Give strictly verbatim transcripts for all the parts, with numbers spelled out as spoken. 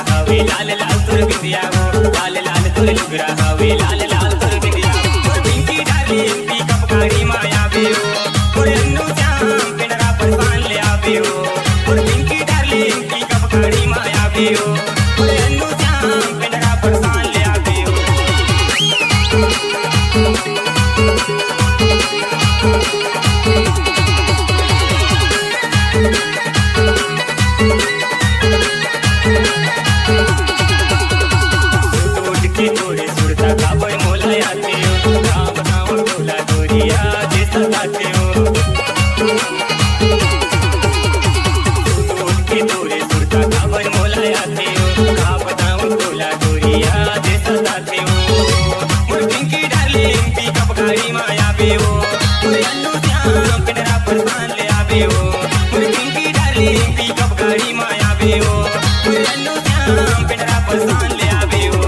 हवे लाल लाल तोर बिंदिया हो, लाल लाल तोर लुगरा हवे लाल लाल तोर बिंदिया। मोर पिंकी डार्लिंग पिकअप गाड़ी मा आवे हो, मोर अन्नू श्याम पेंडरा परसान ले आवे हो। मोर पिंकी डार्लिंग पिकअप गाड़ी मा आवे हो, मोर अन्नू श्याम पेंडरा परसान ले आवे हो। टूट के तोरे सुरता काबर मोला आथे हो, का बतावं तोला गोरिया जे सताथे हो। टूट के तोरे सुरता काबर मोला आथे हो, का बतावं तोला गोरिया जे सताथे हो। मोर पिंकी डार्लिंग पिकअप गाड़ी मा आवे हो, मोर अन्नू श्याम पेंडरा परसान ले आवे हो। मोर पिंकी डार्लिंग पिकअप गाड़ी मा आवे हो, मोर अन्नू श्याम पेंडरा परसान ले आवे हो।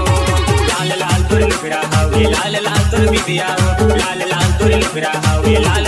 लाल लाल तोर लुगरा हवे लाल लाल तोर बिंदिया हो, लाल लाल तोर लुगरा हवे लाल